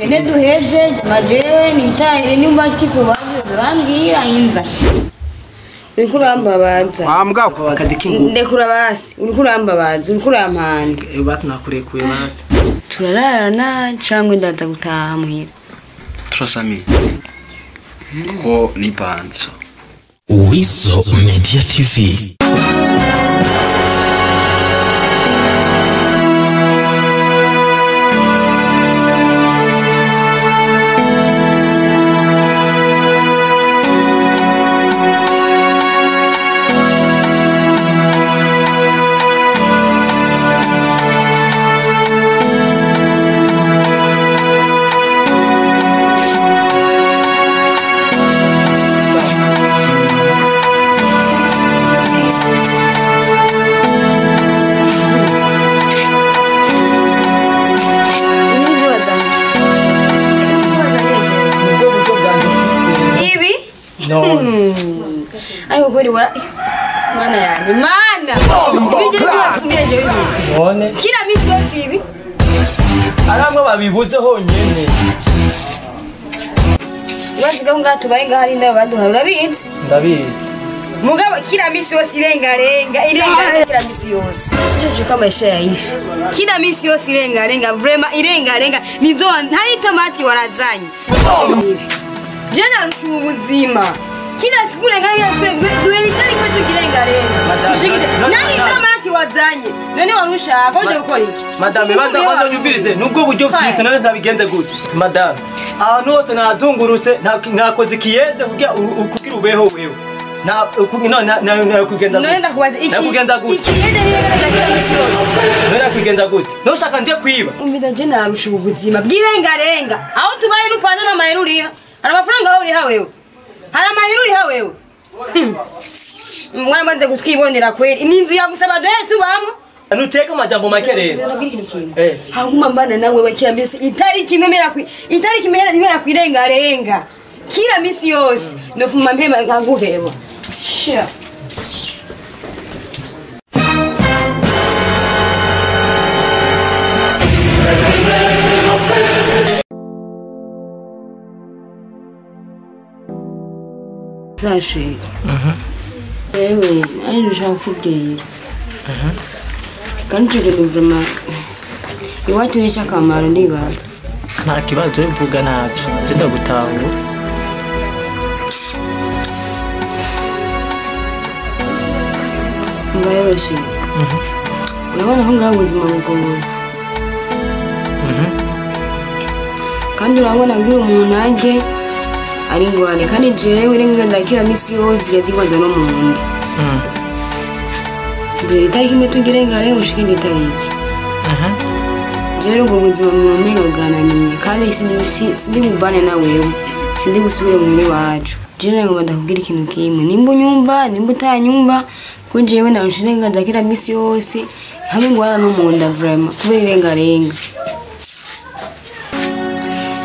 Tugende duheze majewe nicaye nimba kikubazo bambwira inza. Uriko urambabaza. Ndekura basi, uriko urambabaza, uriko urampanda. Basi nakurekuye basi. Turararana cangwe ndaza gutaha muhira. Turasami. Ko ni banzo. Weasel Media TV. Ariko kweli wala mana yanjye mana ibigeri byasubiye je none kira misi yose ibi aramwe babibuze honyene waziga ngaha tubaye ngaha ari ndabo baduha urabizi ndabizi mugabo kira misi yose irengarenga irengarenga kira misi yose cyo kama maisha ya ifi kira misi yose irengarenga vrema irengarenga nizo ntari tomati warazanye je narusha ubuzima kila siku lenga siku duelitari kwetu kilenga lenga nani tomati wazanye none warusha ko je gukora iki madame bada nyumvirize nubwo buryo mfise none ntabigende gute madame ahantu hose nazungurutse nakoze ikiyede kugira ubeho wewe na na kugenda none ndakubaza iki nakugenda gute ikiyede ni lenga kila misi yose none nakugenda gute no ushaka nje kwiba umvida je narusha ubuzima bw'irenga renga aho tubaye n'upanda n'amahera uriha hari amafaranga aho uriha wewe hari amahera uriha wewe mwaramaze kutwibonera kweli ni inzu yagusaba duhe tubamo nuteka amajambo make rero haguma mbana nawe we kila misi itariki imwe mera itariki imwe kwirengarenga kila misi yose nofuma mpema nkaguheba sha Sashi. Ewe, ari nshaka kukubwira. Kandi cyo vrema iwacu ni cyakamaro ndibaza. Nta kibazo mvuga nacyo, je ndagutahura. Ngaye shi. Urabona ko ngaho ubuzima bugoye. Kandi urabona ngira umuntu ajye ari ngwane kandi jewe renga ndakira misi yose yazigwanda no mu nda. Dore itariki imwe tugirenga rero ushikindi itariki. Jewe ngo ubuzima mu mengo bwananiye kandi sindi buvane na wewe sindi gusubira mu mwiri wacu. Jewe ngo ndakubwira ikintu kimwe nimba unyumva nimba utanyumva ko jewe narusha renga ndakira misi yose hamwe ngwana no mu nda vraiment kubera irengarenga.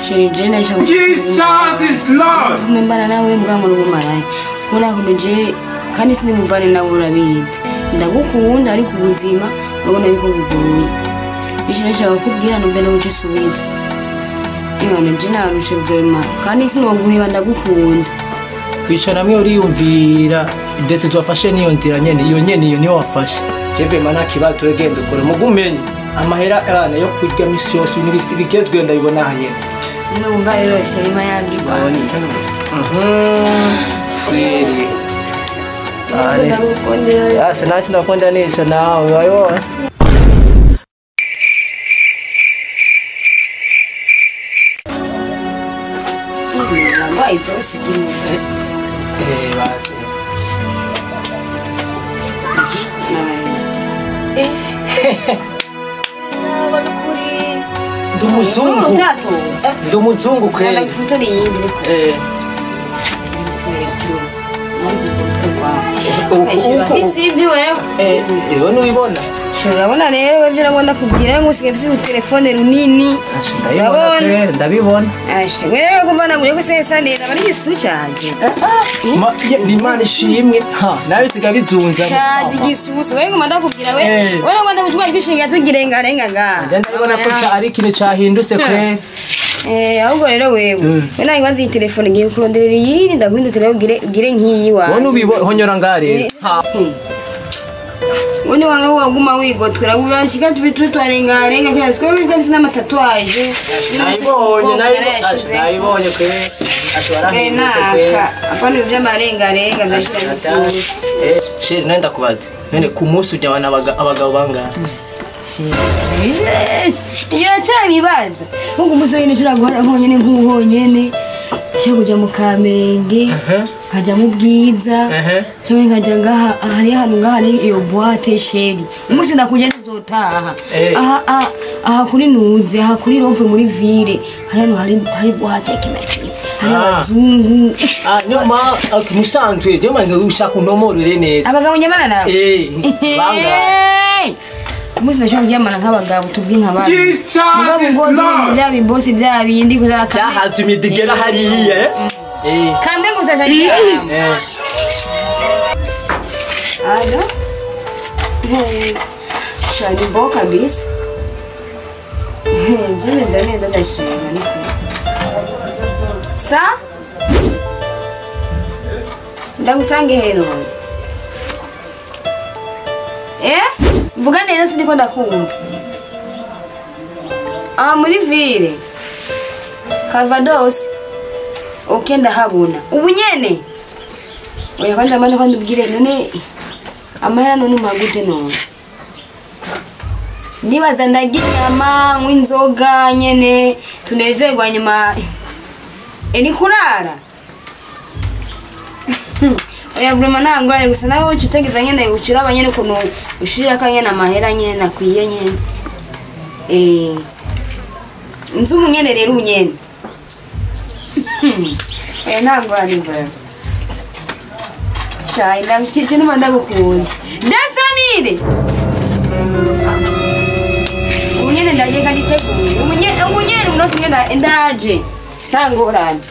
Jesus is Lord. Mbana nawe mbwa ngo ngumaraye. Ubona ko je kandi sindi muvane nawe urabizi. Ndagukunda ariko ubuzima urabona biko bugoye. Ishi nashaka kukubwira numve no ucisubiza. Iyo je narushe vraiment kandi sinoguheba ndagukunda. Kwicara mwe uriyumvira ndetse twafashe niyo nzira nyene iyo nyene iyo niyo wafashe. Je vraiment nta kibazo genda ukore mugumenye amahera abana yo kurya misi yose n'ibigezwe ndabibona hanye. Numva rero sherima yabigwa. Kweli. Asa nacho nakunda nisho nawe wayo. Basi. Ndumuzungu. Ndumuzungu kweli. Sivyo wewe. Rero nubibona. Urabona rero webye nagomba kubwira ngo usigaye ufite telefone runini. Ndabibona ndabibona. Ashe wewe kumbana ngure kusesa neza bari gisu canje. Ni Imana ishimwe ha nawe tugabizunza. Canje gisusu wewe ngomba ndakubwira we. Wewe ngomba gutuma igishinga tugirenga renga nga. Ndabona ko ari ikintu cahindutse kweli. Ahubwo rero wewe we nawe wanze iyi telefone ngiye kuronderera iyindi ndaguhindukira ugire nk'iyi wawe. Wowe ubihonyora ngare. Wone wanga waguma wigotwera urashika tubitwarenga kila siku bifite n'amatatuaje. Nayibonye kwe ashobora hinduka apana by'amarenga ndashira n'isusi. Sheri nenda kubaza none ku munsi ujya abana abagabo bangana? Iyo cyari ibanza nkuko umunsi w'ino ushobora guhora nkonyene nk'uhonyene cyo kuja mu Kamenge nkaja mu Bwiza cyangwa nkaja ngaha hari ahantu ngaha hari iyo boîte sheri umunsi ndakuja nzotaha aha kuri Nuze aha kuri Rompe muri ville hari ahantu hari boîte kimwe hari abazungu. Niyo ma musanzwe je manze ushaka unomorere neza abagabo nyamana nawe bangana umunsi ndashobora kuryamana nk'abagabo tubwi nk'abandi mugabo ngo bya bibosi bya bindi kuzaka cyahatumye digera hariya kambe gusa cyane. Alo shani bo kabisa je meze neza ndashima niko sa ndagusange heno mvuga neza sindiko ndakumva. Muri ville Calvados okay ndahabona ubu nyene. Oya kwanza mwana kwandi ubwire none amahera none umagute none nibaza ndagira inyama nk'inzoga nyene tunezerwa nyuma ni kurara. Oya vrema nangorane gusa nawe ucitegeza nyene uciraba nyene ukuntu ushirira kanyene amahera nyene nakwiye nyene. Nzi umunyene rero umunyene. Oya nangorane vrema. Shayi ndabishyikiye n'ubu ndagukunda. Dasamire! Umunyene ndaje kandi teguye. Umunyene umunota umwe ndaje. Ntangorane.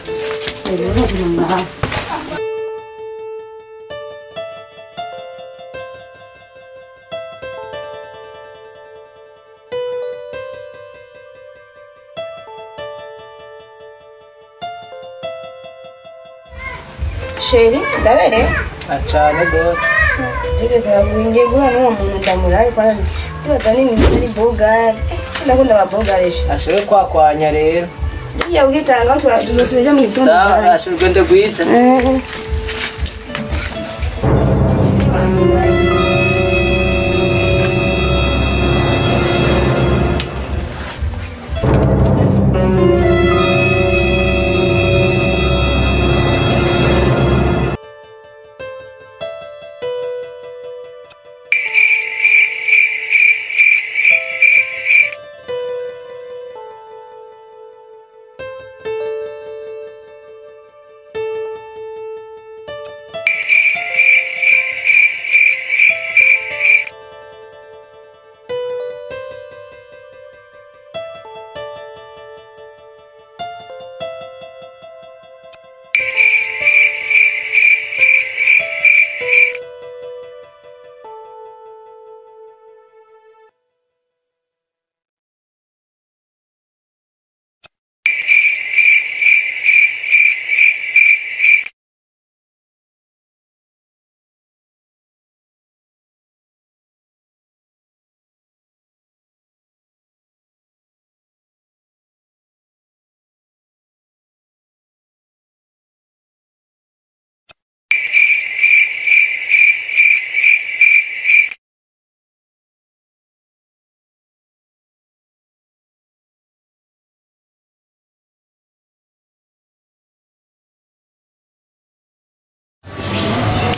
Sheri, ndabere? Cyane gose. Ngiye guhura n'uwo muntu ndamurabe kwanza ndibaza ni muri bogare. Ndakunda ba bogare. Ashobe kwakwanya rero. Ngiye ugitanga tuzosubira mu gitondo. Sawa, ashobe ugende guhita.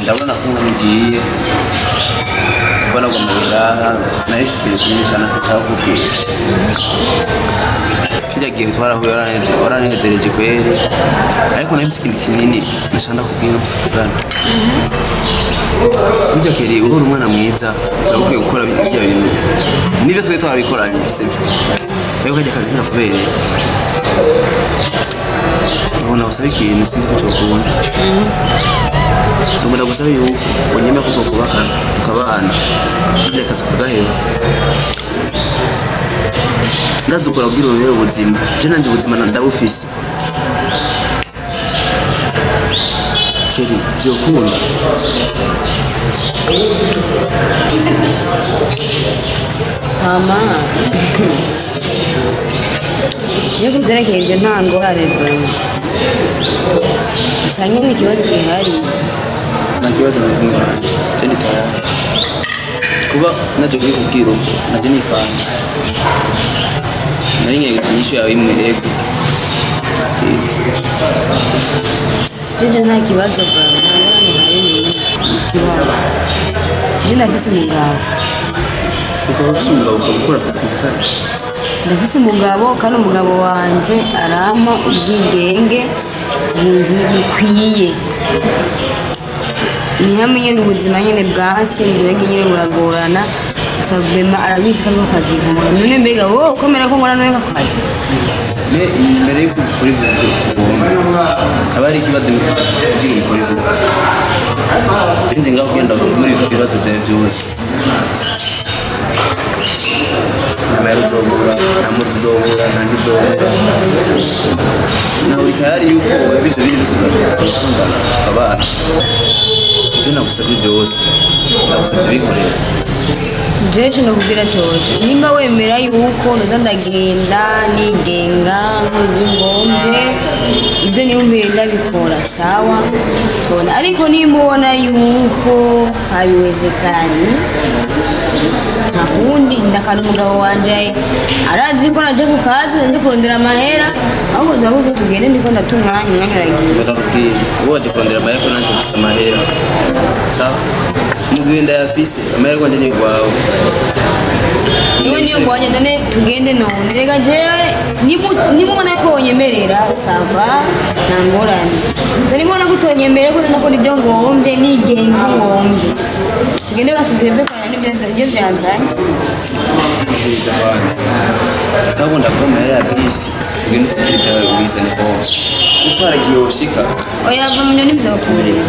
Ndabona ko ngiye kubona ngo ngaha nahise kinini sana kucakubwira kijya gihe twarahuye waranezereje kweri ariko nahise ikintu kinini nashaka kubwira tuvugana burya keri uri umwana mwiza turagukwiye gukora ibyo bintu nibyo twe twarabikoranye sibyo ariko kajya akazi ntakubereye ubona usaba ikintu sinzi ko cyokunda Ngomba gusaba yuko unyemera ko twakubakana tukabana kajya akazi kagaheba Ndazukora kugira urohere ubuzima. Je nanje ubuzima ndabufise. Keri, vyokunda. Mama. Iyo kuvyerekeye ivyo nta ngorane vraiment. Gusa nyene ikibazo gihari. Nta kibazo na kimwe nanje. Je ndi tayari. Kuba naje kubikubwira uko, naje nipanze. Nari ngiye gusa inyishu yawe imwe ego. Nta kindi. Jeje nta kibazo vraiment, nta ngorane ihari n'imwe. Ikibazo. Je ndafise umugabo. Ukaba ufise umugabo ukaba ukora akazi nka kare. Ndafise umugabo kandi umugabo wanje arampa ubwigenge bukwiye. Ni hamwe nyene ubuzima nyene bwase, ubuzima nyene buragorana. Gusa vraiment arabizi ko ariko akazi nkora. None mbega wowe ukomera ko nkora nawe ako kazi? Me imbere yuko ukora ivyo ugomba, haba hari ikibazo kugira ubikore vuba. Nje ngaho kugenda muri ibyo bibazo vyawe vyose. Nta mahera uzobura, nta mpuzu uzobura, nta ndya uzobura. Nawe uri tayari yuko woheba ivyo bindi vyose tugakundana tukabana. Ivyo nagusavye vyose, ndagusavye ubikorere. Jeje ndakubwira Toje, nimba wemera yuko ndoza ndagenda nigenga nk'ubugomvye, ibyo niyumviye ndabikora sawa, tubona. Ariko nimba ubona yuko habiwezekani, nta kundi ndakana umugabo wanje arazi ko naje ku kazi naje kurondera amahera, ahubwo ndavuga tugende ndiko ndata umwanya, umwanya uragiye. Ndakubwira, wowe waje kurondera amahera ko nanje mfise amahera. Sawa? Mugihe ndayafise, amahera rwanje ni rwawe. Niwe niyo ngwanye none tugende none. Rega jewe nimubona ko wonyemerera sava nta ngorane. Gusa nimubona ko utonyemerera ko ndakora ibyo ngombye nigenga ngombye. Tugende basi duheze kwana n'ibyo vyanzanye. Ubwiriza kwanza. Ndabona ko amahera ya bisi ugende utubwire ibyawe ubizane hose. Kuko haragiye woshika. Oya va mu nyoni vyokurira.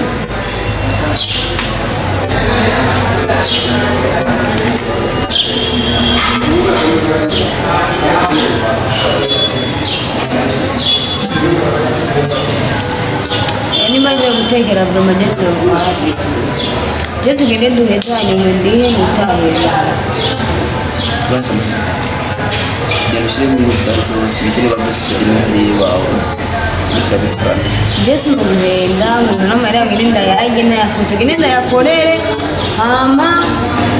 Nimba ngiye gutekera vraiment je vyokwari. Je tugende duheze hanyuma ndihe nitahire. Kwanza amahera. Genda ushiremo impuzu zawe zose, ibikenerwa byose biri hariya iwawe. Turabivugana. Je sinogenda ngo n'amahera ngende ndayarye ntayafoto, ngende ndayakorere hama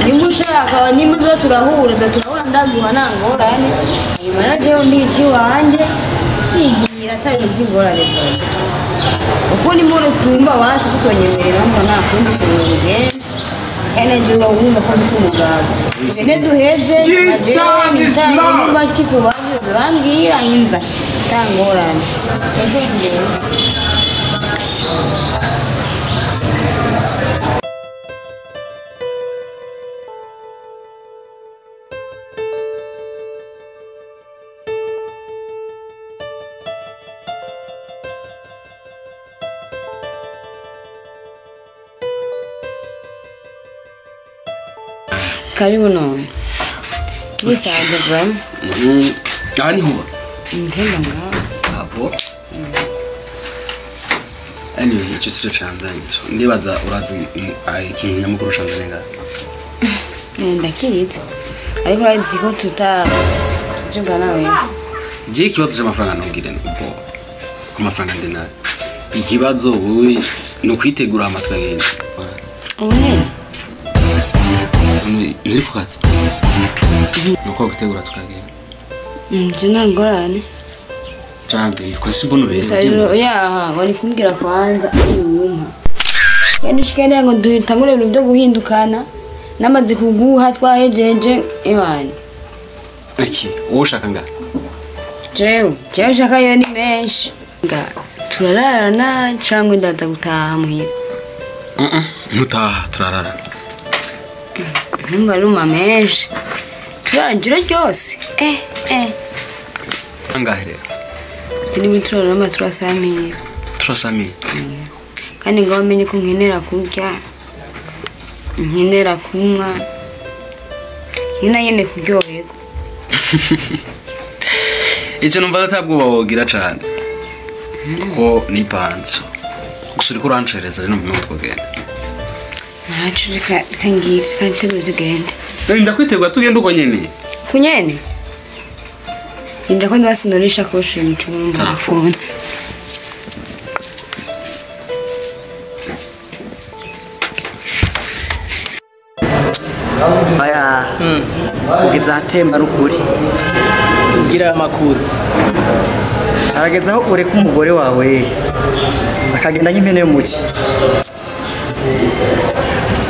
nimba ushaka nimba uza turahura, uza turahura ndaguha nta ngorane. Hanyuma na jewe mbica iwanje nkigira ata bintu vy'ingorane vraiment. Uko nimba ukumva wasi kutonyemerera ngo nta kundi kuntu bigenze. Kandi nanje uba wumva ko mfise umugabo. Tugende duheze, Jesus is nitahe, Lord. nimba kikubazo bambwira inza ata ngorane. Ego ngende. Karibu none. Nisanze vraiment. Aha niho uba? Ngenda ngaho. Abo. Anyway, icyo sico canzanye. Ndibaza urazi ikintu nyamukuru canzanye ngaho. Ndakizi. Ariko urazi ko tutajumva nawe. Je ikibazo c'amafaranga ntugire ubwo ku mafaranga ndi nayo. Ikibazo wowe ni ukwitegura hama tukagenda. Ubu nyene? Nturi ku kazi? Ni uko witegura tukagenda. Je nta ngorane. Canke ndiko simbona Gusa ubintu. rero yaha wari kumbwira kwanza uwumpa. Kandi ushikane ngo dutangure ibintu vyo guhindukana. Namaze kuguha twahejeje ewana. Iki wowe ushaka ngahe? Jewe nshaka yo ni menshi. Nga turararana cangwa ndaza gutaha muhira. Ntutaha turararana. Ntumva aruma menshi. Turarana ijoro ryose. Angahe rero? Turi turarama turasamira. Turasamira. Kandi ngo bamenye ko nkenera kurya, nkenera kunywa, nkenera nyene kuryoherwa. Icyo numva atabwoba wogira cyane. Kuko nipanze. Gusa uriko urancereza rero numva twogenda. Ntacu reka tangira kandi tegura tugende. Ndakwitegura tugende uko nyene. Kunyene? Inda ko ndasinorisha koshe mu cyumba phone. Aya ugeze ahatemba n'ukuri ugira amakuru arageze aho ureka umugore wawe akagenda nk'impene yo mu cyi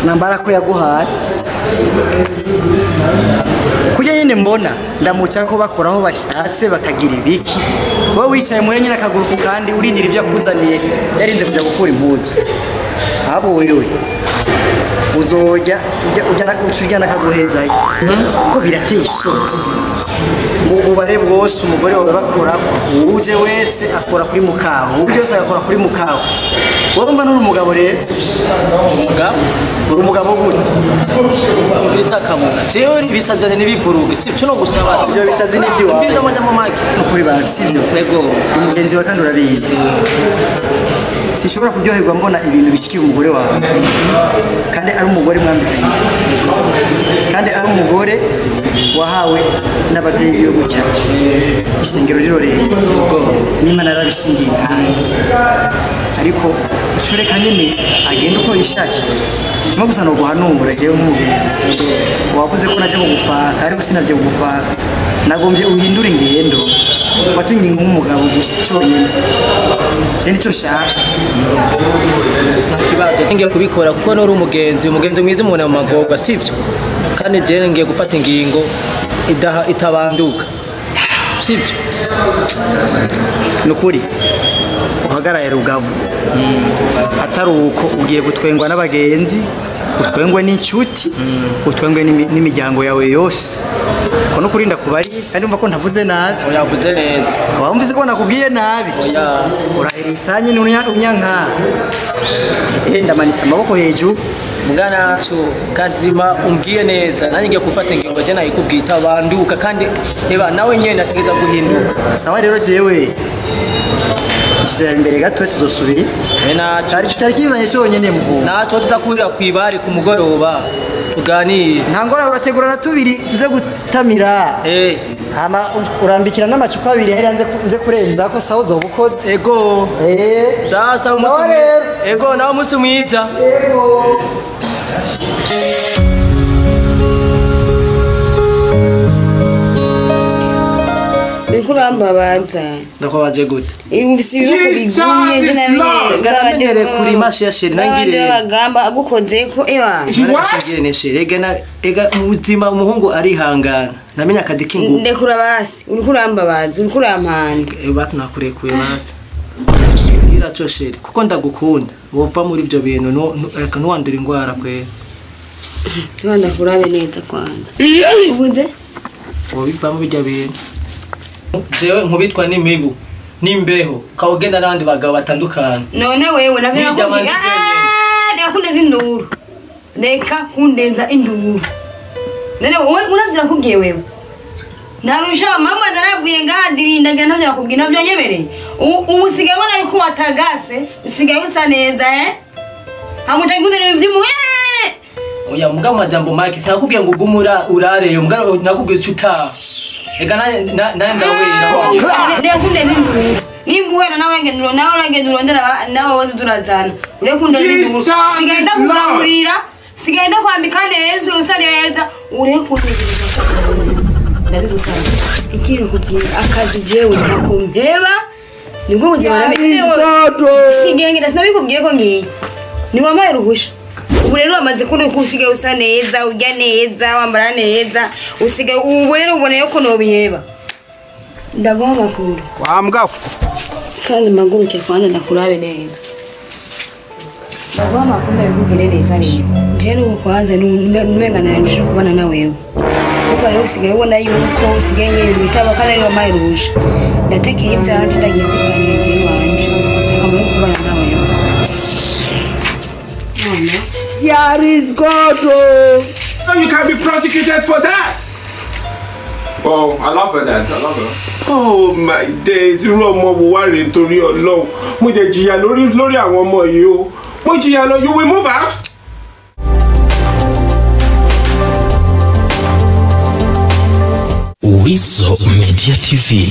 nambara ko yaguhaye kujya nyine mbona ndamuca ko bakora aho bashatse bakagira ibiki wowe wicaye muri nyine akaguru ku kandi urindira ibyo akuzaniye yarinze kujya gukura impuzu ahubwo wewe uzojya ujya nakaguhezayo kuko birateye isoni ubare bwose umugore wawe bakora uje wese akora kuri mukaho uje wese agakora kuri mukaho wowe mba nuri umugabo rero umugabo uri umugabo gute umvita kamuna jewe ibisazane n'ibivuruge sibyo no gusaba ibyo bisazi n'ibyiwawe ibyo amajambo make ukuri basi sibyo yego umugenzi wawe kandi urabizi sinshobora kuryoherwa mbona ibintu bishikiye umugore wawe kandi ari umugore mwambikanye kandi ari umugore wahawe n'ababyeyi b'igihugu cyacu ishingiro riroreye n'Imana yarabishingiye ntayo ariko ucureka nyine agenda uko yishakiye kimwe gusa ni uguhanura jewe nk'umugenzi wavuze ko naje kugufaka ariko sinaje kugufaka nagombye uhindure ingendo ufate ingingo nk'umugabo gusa cyonyine je nicyo nshaka ntakibazo ngiye kubikora kuko nuri umugenzi mwiza umuntu mu magorwa sivyo kandi je ngiye gufata ingingo itabanduka sivyo nukuri uhagaraye rugabo atari uko ugiye gutwengwa n'abagenzi utwengwe n'inshuti utwengwe n'imiryango yawe yose ko no kurinda kubari kandi umva ko ntavuze nabi oya uvuze neza wumvise ko nakubwiye nabi oya urahera isanye n'unyanka ndamanitse amaboko hejuru mugana kandi zima umbwiye neza nanjye ngiye gufata ingingo je nayikubwiye itabanduka kandi eba nawe nyene ategeza guhinduka sawa rero jewe nshyize imbere gato tuzosubira cyari kizanye cyonyine muhungu naco tuzakurira kwibari ku mugoroba tuganire nta ngorane urategura na tubiri tuze gutamira hama urambikira n'amacupa abiri hariya nze kurenza ko sawa uzoba ukoze ego sasa ego nawe umunsi mwiza ego Uriko urambabaza ndakubabaje gute ufise ibiboko bigumye njye namenyere kurima sheri nangire bagamba agukozeko ewa nangire ne sheri ega ega mu buzima umuhungu arihangana namenya akazi k'ingufu ndekura basi uriko urambabaza uriko urampanda basi nakurekuye basi iraco sheri kuko ndagukunda wova muri ibyo bintu ntiwandure indwara kwera Rwanda kurabe neza kwanza ubuze wobivamo bijya bintu jewe nkubitwa n'imibu n'imbeho ukaba n'abandi bagabo batandukanye none wewe reka kundenza induru reka kundenza induru none uravyo nakubwiye wewe ntarusha mama naravuye ngaha ndirindagira ntavyo nakubwiye ntavyo nyemereye ubu usigaye ubona yuko watagase usigaye usa neza hamuca nkundana ibintu vy'umu oya mugabo majambo make sinakubwiye ngo ugume urareyo mugabo nakubwiye ico utaha ega naye ndawera reka kundenza induru nimba uwera nawe uragenda urondera nawe woza turazana ureke kundenza induru sigaye ndakugaburira sigaye ndakwambika neza usa neza ureke kundenza ndabigusaba ikiri kubwira akazi jewe ntakumpeba nibwo buzima sigaye ngira sinabikubwiye ko ngiye ntiwamaye uruhusha ubu rero wamaze kubona uko usigaye usa neza urya neza wambara neza usigaye ubu rero uboneye ko nobiheba ndaguha amakuru wambwa kandi mpaguruke kwanza ndakurabe neza ndaguha amakuru ndabikubwire neza rero jewe ubu kwanza numenga narusha kubana na wewe kuko rero usigaye ubona yuko usigaye nyine ibintu bitaba kandi ari wampaye uruhusha ndatekeye ivyanje ndagiye kwiganira jewe wanje akamaro kubana na wewe none There is God, oh. You can be prosecuted for that. Oh, I love her then. I love her. Oh my days, irú ọmọ wo wá rèé nítorí Ọlọ́run. Mo jẹ jìyà lórí àwọn ọmọ yìí o. Mo jìyà lọ, you will move out. Weasel Media TV.